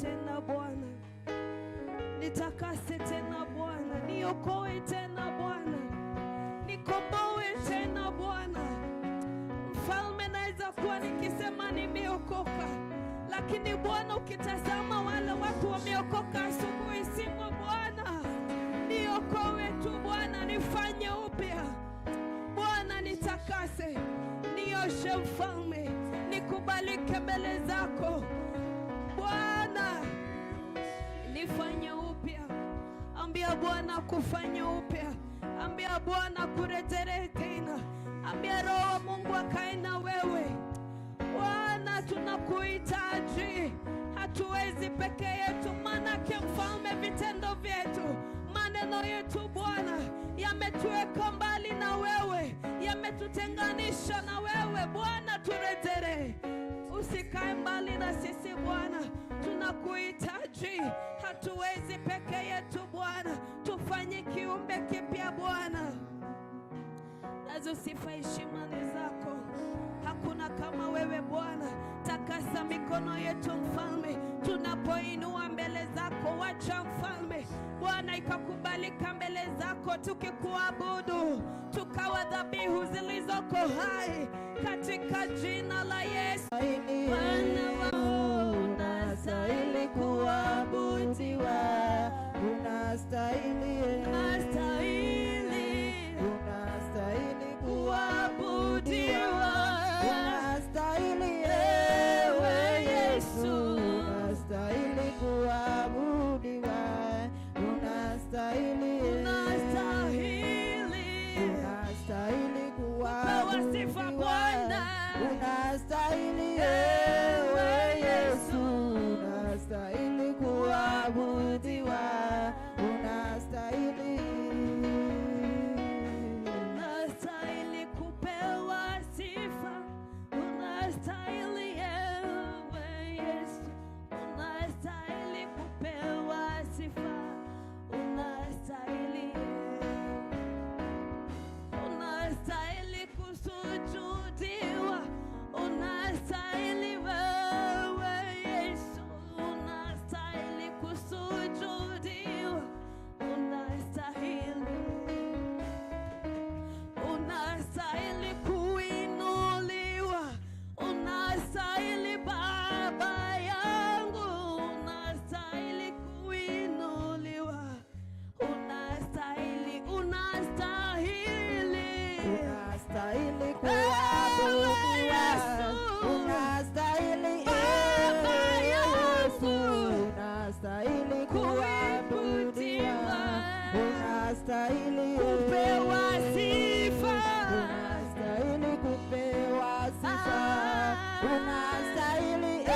tena Bwana, nitakase tena Bwana, niokoe tena Bwana, nikomboe tena Bwana. Mfalme, naweza kuwa nikisema nimeokoka, lakini Bwana ukitazama wale watu wameokoka asubuhi, simo Bwana. Niokoe tu Bwana, nifanye upya Bwana, nitakase, nioshe Mfalme, nikubalike mbele zako Bwana, nifanye upya. Ambia Bwana kufanye upya, ambia Bwana kurejelee tena, ambia Roho wa Mungu akae na wewe. Bwana, tunakuhitaji, hatuwezi peke yetu, manake Mfalme, vitendo vyetu, maneno yetu Bwana yametuweka mbali na wewe, yametutenganisha na wewe Bwana. Turejelee, usikae mbali na sisi Bwana, tunakuhitaji, hatuwezi peke yetu Bwana, tufanye kiumbe kipya Bwana. Nazo sifa heshima ni zako, hakuna kama wewe Bwana. Takasa mikono yetu Mfalme, tunapoinua mbele zako, wacha Mfalme Bwana ikakubalika mbele zako, tukikuabudu tukawa dhabihu zilizoko hai katika jina la Yesu. Bwana Unastahili kuabudiwa, unastahili, unastahili unastahili kuabudiwa, unastahili ewe Yesu, unastahili kuabudiwa, unastahili, unastahili unastahili kupewa sifa kuabudiwa, Bwana, unastahili ewe Yesu, unastahili kuabudiwa, unastahili, unastahili kupewa sifa, unastahili ewe Yesu, unastahili kupewa sifa, unastahili, unastahili kusujudiwa, unastahili wewe Yesu, unastahili kusujudiwa, unastahili, unastahili kuinuliwa, unastahili Baba yangu, unastahili kuinuliwa, unastahili, unastahili, unastahili Ewe kuabudiwa, Yesu, unastahili Baba ewe Yesu, yangu, unastahili kuabudiwa, unastahili kupewa sifa, unastahili kupewa sifa, Ah, unastahili ewe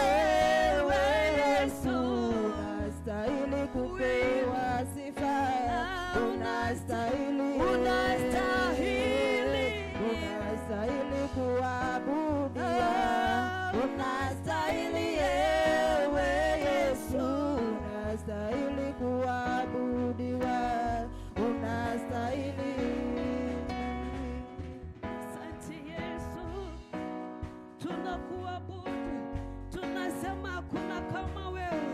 ewe Yesu, Yesu, unastahili kupewa sifa, Ah, unastahili, unastahili, unastahili kuabudiwa, Ah, unastahili ewe Yesu, unastahili kuabudiwa, unastahili. Asante Yesu, tunakuabudu, tunasema hakuna kama wewe.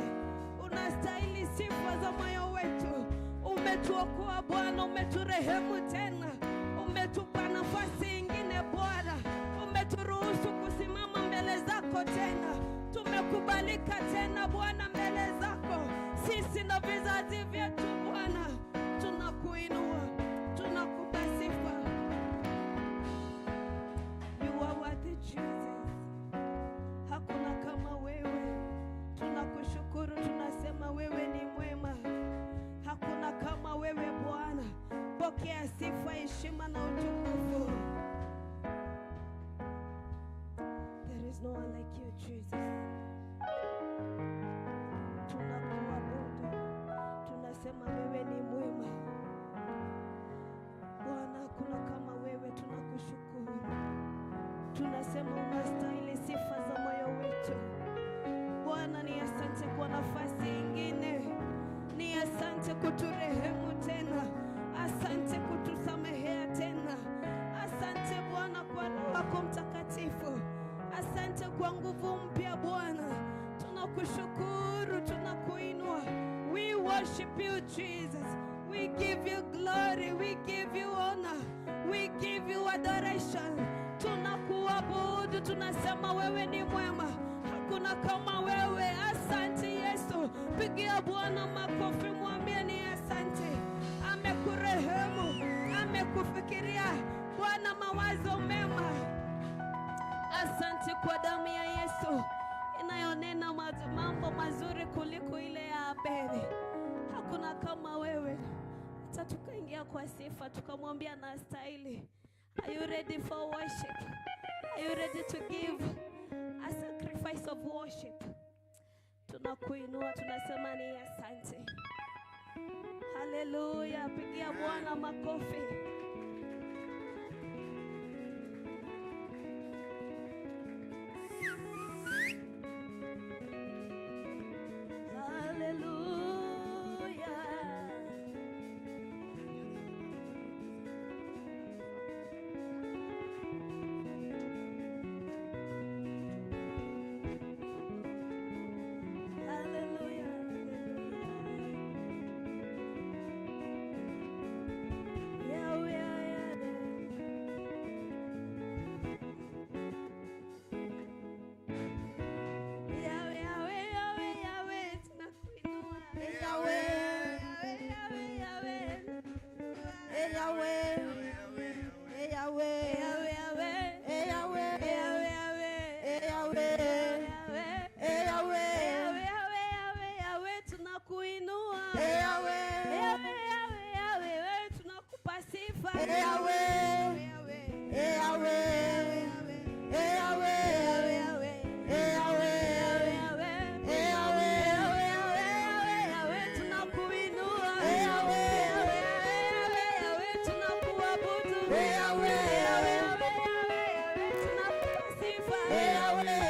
Unastahili sifa za moyo wetu. Umetuokoa Bwana, umeturehemu tena, umetupa nafasi ingine Bwana, umeturuhusu kusimama mbele zako tena. Tumekubalika tena Bwana mbele zako, sisi na vizazi vyetu Bwana, tunakuinua, tunakupa sifa. You are worthy, Jesus. Hakuna kama wewe. Tunakushukuru, tunasema wewe ni mwema. Hakuna kama wewe Bwana. Pokea sifa, heshima na utukufu. There is no one like you, Jesus. Tunakuabudu, tunasema wewe ni mwema. Bwana, hakuna kama wewe, tunakushukuru. Tunasema unastahili sifa za moyo wetu. Bwana, ni asante kwa nafasi ingine, ni asante kuturehemu tena, asante kutusamehea tena, asante Bwana kwa Roho wako Mtakatifu, asante kwa nguvu mpya Bwana, tunakushukuru. worship you, Jesus. We give you glory, we give you honor, we give you adoration. Tunakuabudu, tunasema wewe ni mwema, hakuna kama wewe. Asante Yesu. Pigia Bwana makofi, mwambie ni asante. Amekurehemu, amekufikiria Bwana mawazo mema. Asante kwa damu ya Yesu inayonena mambo mazuri kuliko ile ya Abeli. Hakuna kama wewe. Hata tukaingia kwa sifa tukamwambia na stahili. Are you ready for worship? Are you ready to give a sacrifice of worship? Tunakuinua, tunasema ni asante. Haleluya, pigia Bwana makofi. Haleluya. Haleluya. Yahweh, Yahweh. Yahweh, Yahweh, Yahweh, Yahweh, tunakuinua. Yahweh. Yahweh, Yahweh, Yahweh. Yahweh. Yahweh. Yahweh, Yahweh. Yahweh. Yahweh, Yahweh. Yahweh. Yahweh. Yahweh. Yahweh, Yahweh, Yahweh, Yahweh, tunakuinua. Yahweh. Yahweh, Yahweh, Yahweh, wewe tunakupa sifa. Yahweh. Yahweh. Yahweh. Yahweh. Yahweh. Yahweh. Yahweh. Yahweh. Yahweh, Yahweh, Yahweh, tunakuinua. Yahweh. Yahweh, Yahweh, Yahweh, tunakuabudu. Yahweh. Yahweh, Yahweh, Yahweh, tunakupa sifa. Yahweh.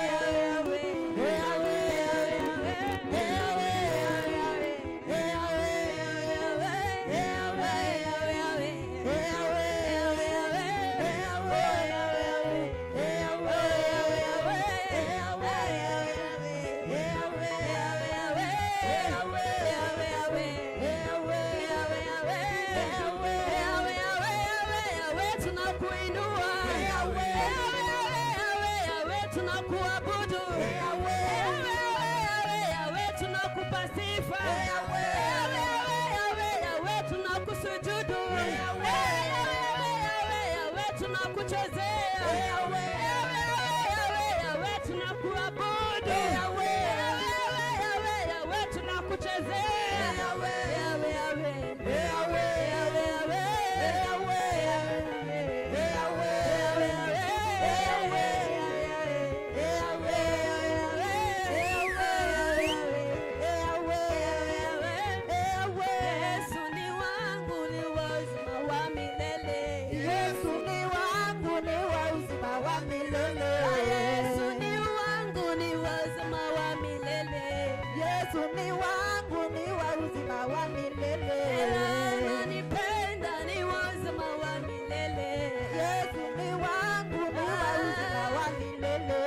Yahweh. Yahweh. Yahweh. Yahweh. Yahweh. Yahweh. Yahweh. Yahweh. Yahweh, Yahweh. Yahweh. Tunakuchezea Yahweh, Yahweh, Yahweh, tunakuabudu Yahweh, Yahweh, Yahweh, tunakuchezea Yahweh, Yahweh, Yahweh, Yesu ni wangu, ni wa uzima wa milele. Yesu ni wangu, ni wa uzima wa milele. Yesu ni wangu, ni wa uzima wa milele. Yesu ni wangu, ni wa uzima wa milele. Ananipenda, ni wa uzima wa milele. Yesu ni wangu, ni wa uzima wa milele.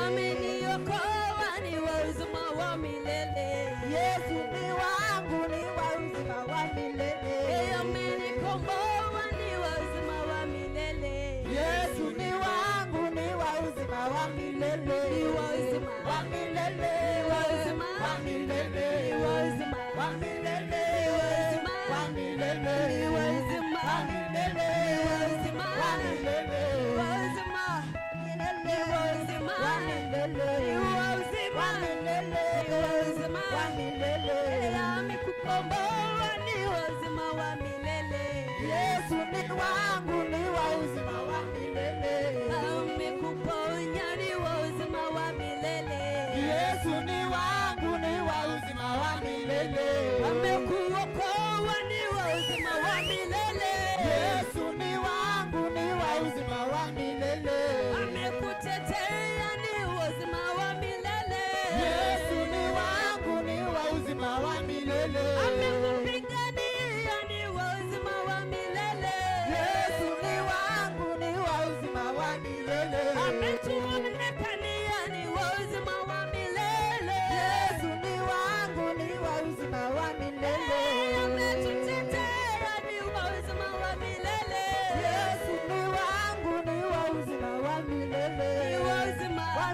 Ameniokoa, ni wa uzima wa milele. Yesu ni wangu, ni wa uzima wa milele. Amenikomboa, ni wa uzima wa milele. Yesu ni wangu, ni wa uzima wa milele. Ni wa uzima. Wa milele. Ni wa uzima. Wa milele. Ni wa uzima. Wa milele. Ni wa uzima. Wa milele. Ni wa uzima. Wa milele. Ni wa uzima. Wa milele. Wa uzima. Milele. Ni wa uzima. Wa milele. Ni wa uzima. Wa milele. Ni wa uzima. Wa milele. Amekukomboa, ni wa uzima wa milele. Yesu ni wangu, ni wa uzima wa milele. Amekuponya, ni wa uzima wa milele. Yesu ni wangu, ni wa uzima wa milele. Amekuinua,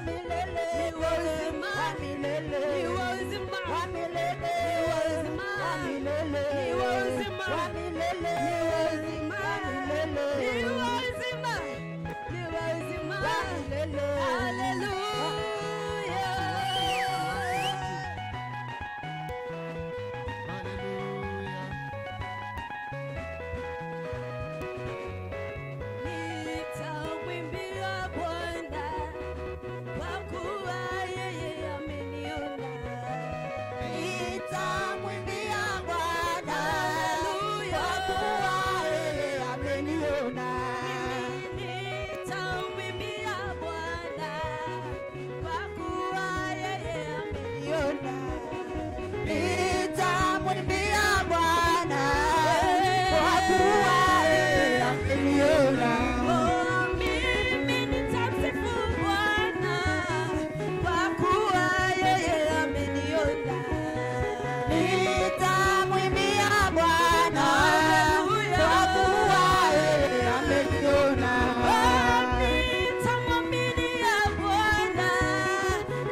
milele, Ni wa uzima. wa milele, Ni wa uzima. wa milele, Ni wa uzima. wa milele, Ni wa uzima. wa milele, Ni wa uzima. wa milele, Ni wa uzima. Ni wa uzima. wa milele. Hallelujah. Hallelujah. Nitamwimbia Bwana kwa kuwa yeye ameniona. Nitamwimbia Bwana Hallelujah. kwa kuwa yeye ameniona. Nitamwimbia Bwana kwa kuwa yeye ameniona. Nitamwimbia Bwana kwa kuwa yeye ameniona. Oh, mimi nitamsifu Bwana kwa kuwa yeye ameniona. Nitamwimbia Bwana Hallelujah. kwa kuwa yeye ameniona. Nitamwaminia Bwana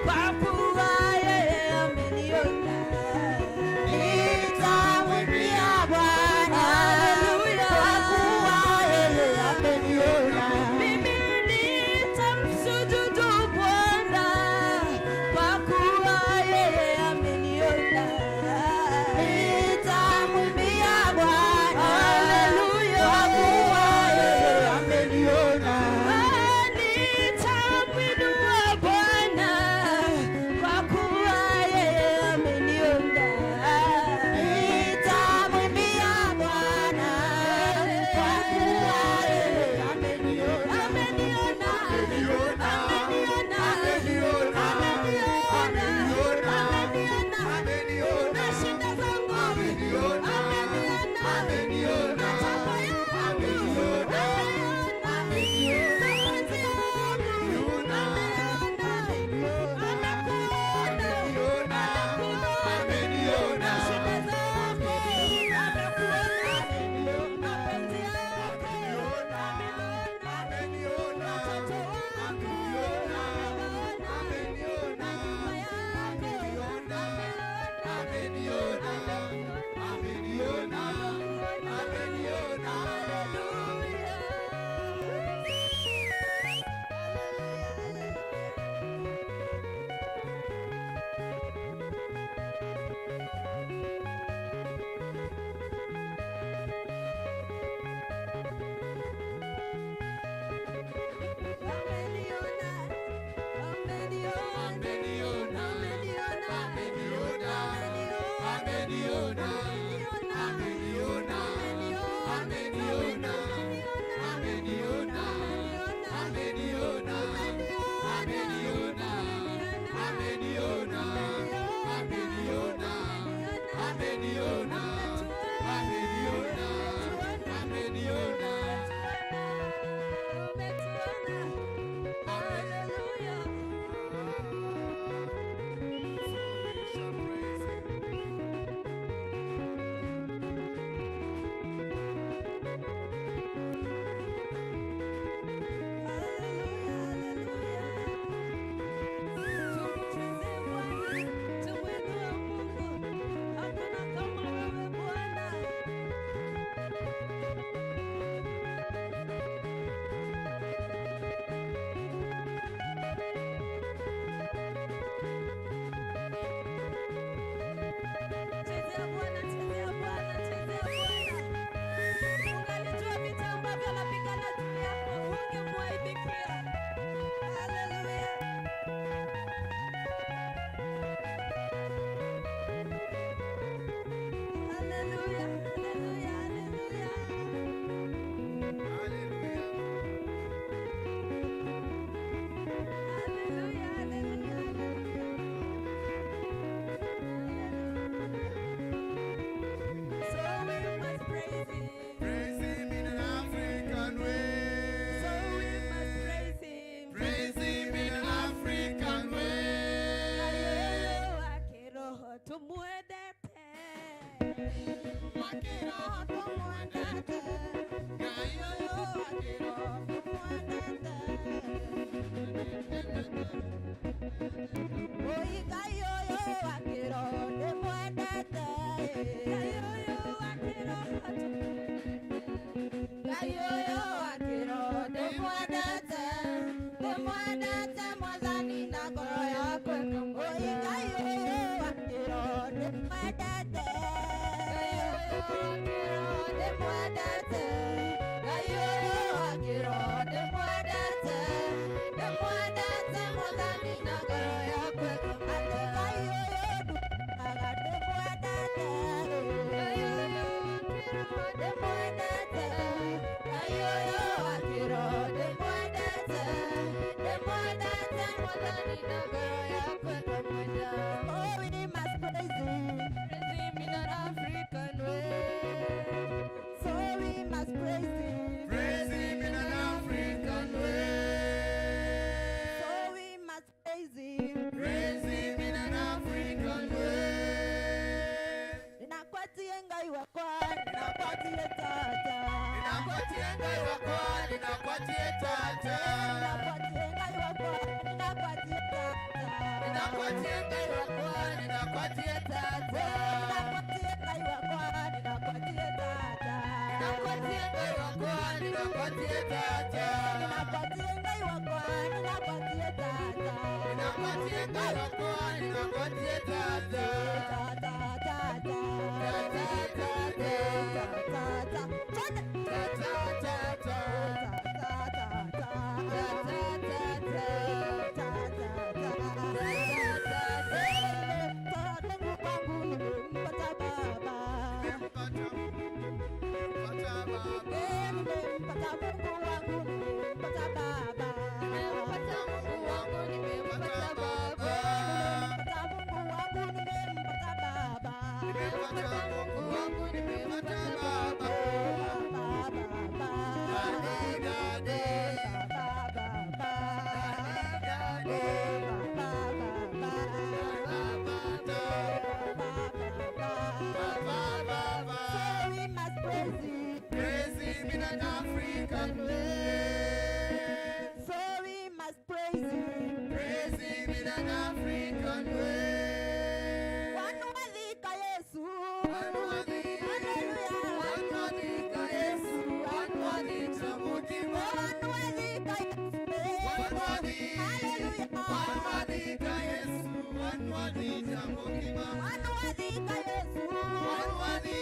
kwa kuwa yeye ameniona. Nitamwimbia Bwana Hallelujah. kwa kuwa yeye ameniona. Mimi nitamsujudu Bwana kwa kuwa yeye ameniona. Nitamwimbia Bwana Hallelujah. kwa kuwa yeye ameniona. Nitamwinua Bwana kwa kuwa yeye ameniona. Nitamwimbia Bwana kwa kuwa yeye ameniona. Ameniona. Ameniona. Ameniona. Ameniona. Ameniona. Ameniona. Ameniona. Ameniona. Na shida zangu. Ameniona. Ameniona. Ameniona. Matakwa yangu. Ameniona. Ameniona. Mapenzi yangu. Ameniona. Ameniona. Amekuona. Ameniona. Ameniona. Na shida zako. Amekuona. Mapenzi yako. Ameniona. Ameniona. Watoto wako. Ameniona. Amewaona. Ameniona. Nyumba yako. Ameniona. Ameniona. Ameniona. Ameniona. Ameniona. Ameniona. Ameniona. Ameniona. Ameniona. Ameniona. Ameniona. Ameniona. Ameniona. Ameniona. Ameniona. Ameniona. Ameniona. So we shall praise him. Chezea Bwana, chezea Bwana, chezea Bwana. Ungalijua vita ambavyo anapigana juu yako, ungemwaibikia. Haleluya. Haleluya, haleluya, haleluya. Hallelujah. Haleluya, haleluya, haleluya. So we must praise him. Praise him in an African way. So we must praise him. Praise him in an African way. Wa kiroho tumwendete. Wa kiroho tumwendete. Ngai ũyũ wa kiroho tumwendete. tata. Ninakwatie Ngai wakwa, ninakwatie tata. Ninakwatie Ngai wakwa, ninakwatie tata. Ninakwatie Ngai wakwa, ninakwatie tata. Tata, tata. Tata, tata. Tata, tata. Nimempata, nimempata Baba. Nimempata Mungu wangu, nimempata Baba. Nimempata Mungu wangu, nimempata Baba. Daddy, daddy. Daddy, daddy. Baba, baba. So we must praise Him. Praise him in an African way. So we must praise Him. Praise him in an African way. Wanuadhika Yesu. Wanwadhi, Hallelujah. wanwadhika Yesu, wanwadhika mutima. Wanuadhika Yesu. Wanwadhi, Hallelujah. wanwadhika Yesu, wanwadhika mutima. Wanuadhika Yesu. Wanwadhi,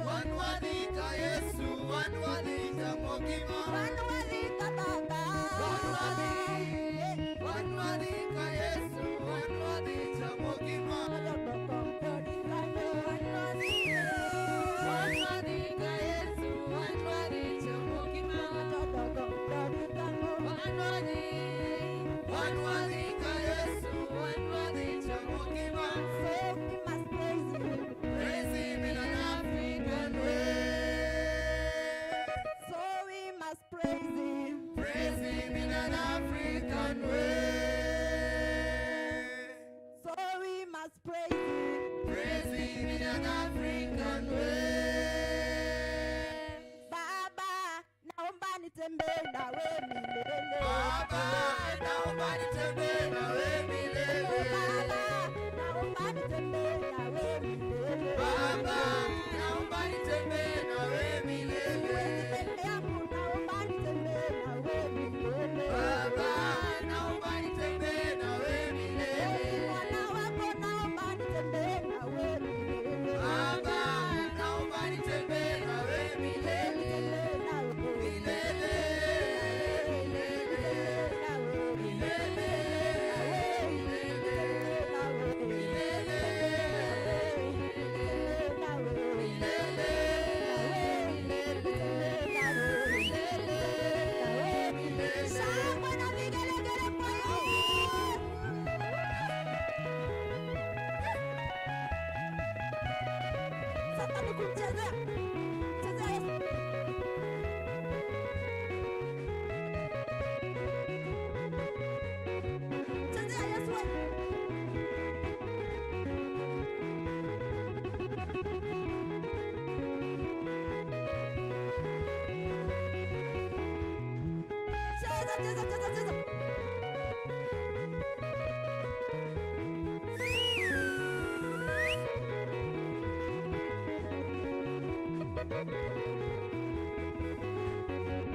wanwadhika Yesu, wanwadhika mutima. Wanuadhika Baba. Wanwadhi, wanwadhika Yesu, wanwadhika mutima. Wanwadhika Yesu, wanwadhika mukima. Wanwadhi, Wanwadhika Yesu, wanwadhika mutima. So we must praise Him. Praise him in an African way. So we must praise Him. Praise him in an African way. So we must praise Him. Praise him in an African way. Baba, naomba nitembee nawe milele. Baba, naomba nitembee nawe milele. Baba, naomba nitembee nawe milele. Baba, naomba nitembee nawe milele. Siwezi peke yangu, naomba nitembee nawe milele. Baba, naomba nitembee nawe milele. Mwana wako naomba nitembee nawe milele. Baba, naomba nitembee nawe milele. Nitembee nawe. Milele, milele, Nawe. milele, Nitembee nawe. milele, Nitembee nawe. milele. Shangwe na vigelegele kwa Yesu. Sasa ni kumchezea. Chezea Yesu. Chezea Yesu wewe. Cheza, cheza, cheza, cheza.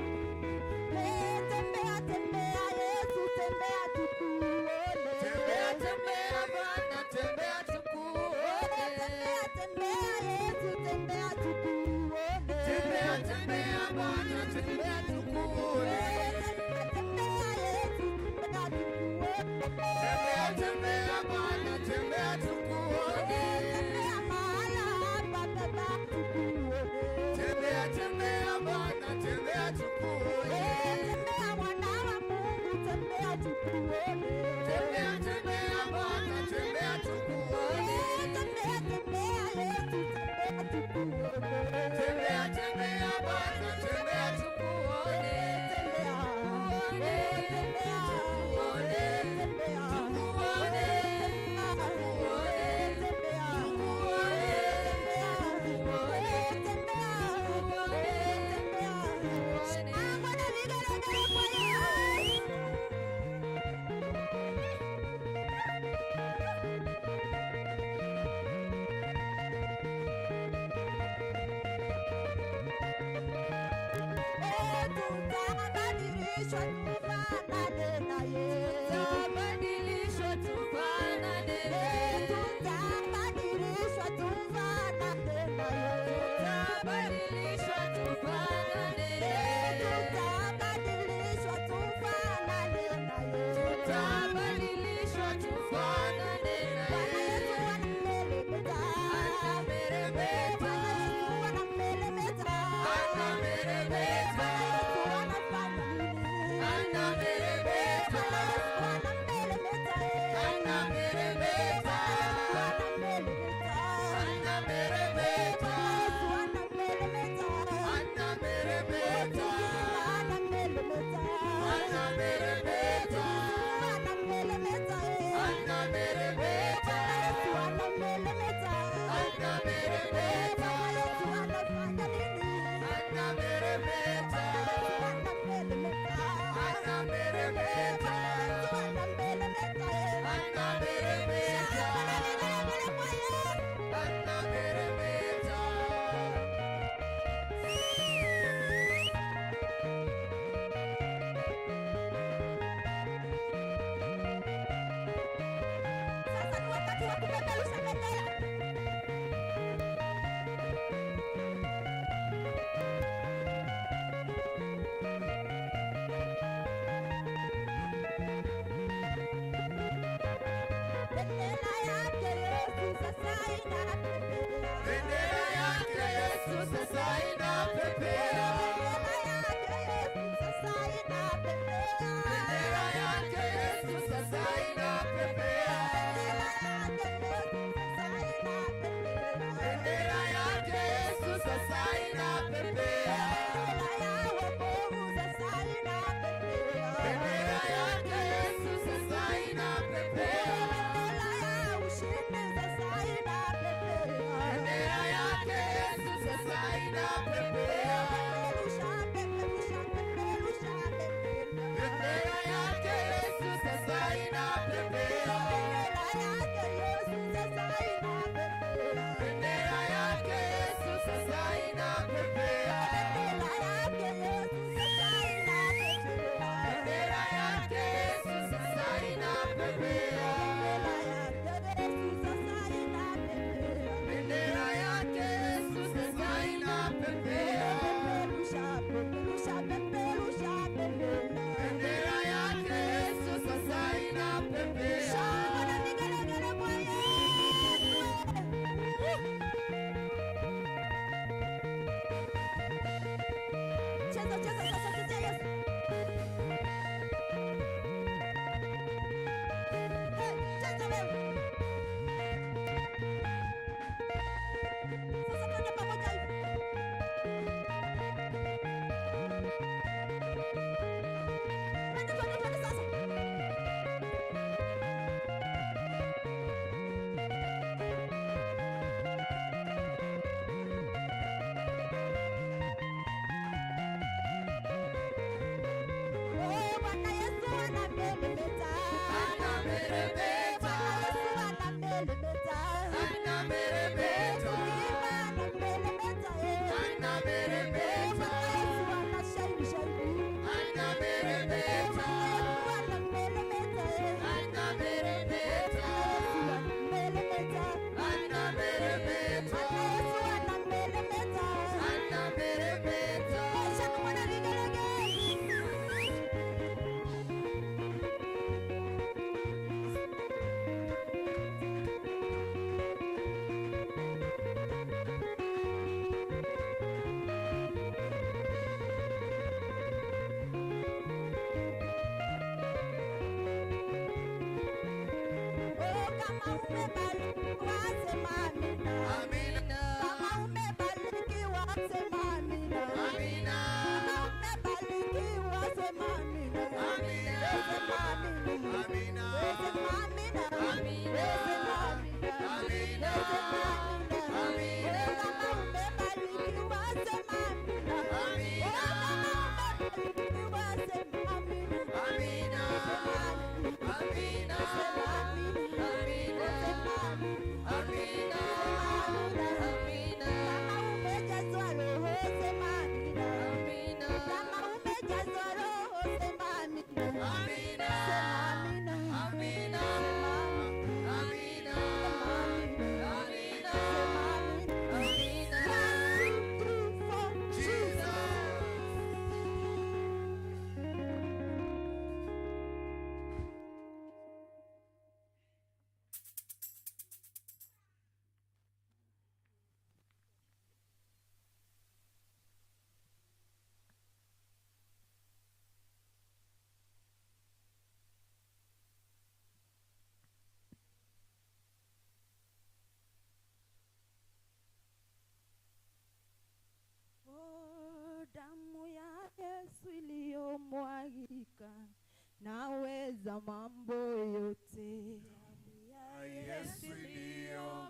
Hey, tembea, tembea, Yesu, tembea tukuone. Tembea, tembea Bwana, tembea tukuone. Tembea, tembea, Yesu, tembea tukuone. Tembea, tembea Bwana, tembea tukuone. Tembea, tembea, Yesu, tembea tukuone. Tembea, tembea Bwana, tembea tukuone. Tembea mahala hapa, Baba, tukuone. Tembea, tembea Bwana, tembea tukuone. Tembea mwana wa Tutabadilishwa tufanane naye. Tutabadilishwa tufanane naye. Tutabadilishwa tufanane naye. Tutabadilishwa tufanane naye. Tutabadilishwa tufanane naye. Tutabadilishwa tufanane Bwana naye. Yesu anameremeta. Anameremeta. Bwana Yesu anameremeta. Anameremeta. Bwana Yesu anafanya nini? Anameremeta. Bwana Yesu anameremeta. Anameremeta. Bwana Yesu anameremeta. Anameremeta. Bwana Yesu anameremeta. Anameremeta. Anameremeta. Anameremeta. Bwana Yesu anameremeta. Anameremeta. Bwana Yesu anafanya nini? Anameremeta. Anameremeta. Anameremeta. Bwana Yesu anameremeta. Anameremeta. Anameremeta kwa Yesu. Anameremeta. Sasa ni wakati wa kupeperusha bendera. Bendera yake Yesu sasa inapepea. Bendera yake Yesu sasa inapepea. Bendera yake Yesu sasa inapepea. Bendera yake Yesu sasa inapepea. Bendera yake Yesu sasa inapepea. Bendera yake Yesu sasa inapepea. Bendera ya wokovu sasa inapepea. Bendera yake Yesu sasa inapepea. Bendera ya ushindi sasa inapepea. Bendera yake Yesu sasa inapepea. Peperusha, peperusha, peperusha bendera. Bendera yake Yesu sasa inapepea. Bendera yake Yesu sasa inapepea. Bendera yake Yesu sasa inapepea. Bendera yake Yesu sasa inapepea. Bendera yake Yesu sasa inapepea. Bendera yake Yesu sasa inapepea. Bendera yake Yesu sasa inapepea. Peperusha, peperusha, peperusha bendera. Bendera Naweza mambo yote. Ya Yesu iliyo